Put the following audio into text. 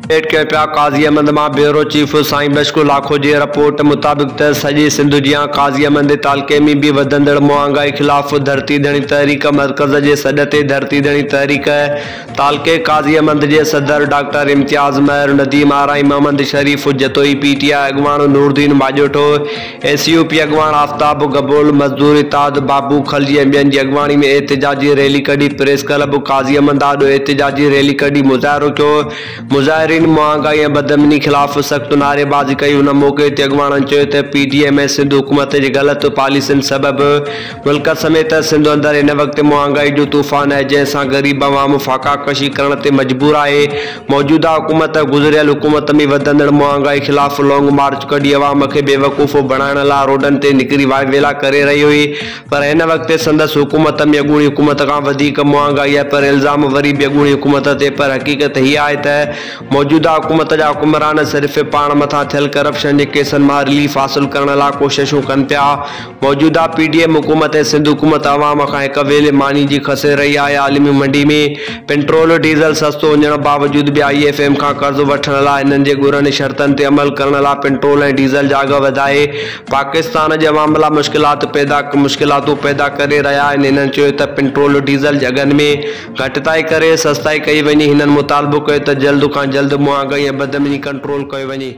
Update ڪيون پيا قاضي احمد مان بيورو چيف سائين بشڪو لاکو جي رپورٽ مطابق ته سڄي سنڌ جيان قاضي احمد تعلقي ۾ به وڌندڙ مهانگائي خلاف ڌرتي ڌڻي تحريڪ مرڪز جي سڏ تي ڌرتي ڌڻي تحريڪ تعلقي قاضي احمد جي صدر doctor Imtiaz Mehar, Nadeem Arain, Muhammad Sharif Jatoi, P T I اڳواڻ Nooruddin Majotho, S U P اڳواڻ آفتاب گبول، مزدور اتحاد بابو خلجي ۽ ٻين جي اڳواڻي ۾ احتجاجي ريلي ڪڍي پريس ڪلب قاضي احمد آڏو احتجاجي ريلي ڪڍي مظاهرو ڪيو. مظاهرين مهانگائي ۽ بدامني خلاف سخت نعريبازي ڪئي. ان موقعي تي اڳواڻن چيو ته پي ڊي ايم ۽ سنڌ حڪومت جي غلط پاليسين سبب ملڪ سميت سنڌ اندر هن وقت مهانگائي جو طوفان آهي جنهن سان غريب عوام فاقا ڪشي ڪرڻ تي مجبور آهي. موجوده حڪومت گذريل حڪومت ۾ وڌندڙ مهانگائي خلاف لانگ مارچ ڪڍي عوام کي بيوقوف بڻائڻ لا روڊن تي نڪري واويلا ڪري رهي هئي پر هن وقت سندس حڪومت ۾ اڳوڻي حڪومت کان وڌيڪ مهانگائي آهي پر الزام وري به اڳوڻي حڪومت تي پر حقيقت هيء آهي ته موجوده حڪومت جا حڪمران صرف پاڻ مٿان ٿيل ڪرپشن جي ڪيسن مان رليف حاصل ڪرڻ لا ڪوششون ڪن پيا. موجوده پي ڊي ايم حڪومت ۽ سنڌ حڪومت عوام کان هڪ ويل ماني جي کسي رهي آهي عالمي منڊي ۾ پيٽرول ڊيزل سستو هجڻ باوجود به I F M کان قرض وٺڻ لا هنن جي ڳرن شرطن تي عمل ڪرڻ لا پيٽرول ۽ ڊيزل جا اگهه وڌائي پاڪستان جي عوام لا مشڪلات پيدا مشڪلاتون پيدا ڪري رهيا آهن هنن چيو ته پيٽرول ڊيزل جي اگهن ۾ گهٽتائي ڪري سستائي ڪئي وڃي هنن مطالبو ڪيو ته جلد کان جلد مهانگائي ۽ بدامني ڪنٽرول ڪيو وڃي.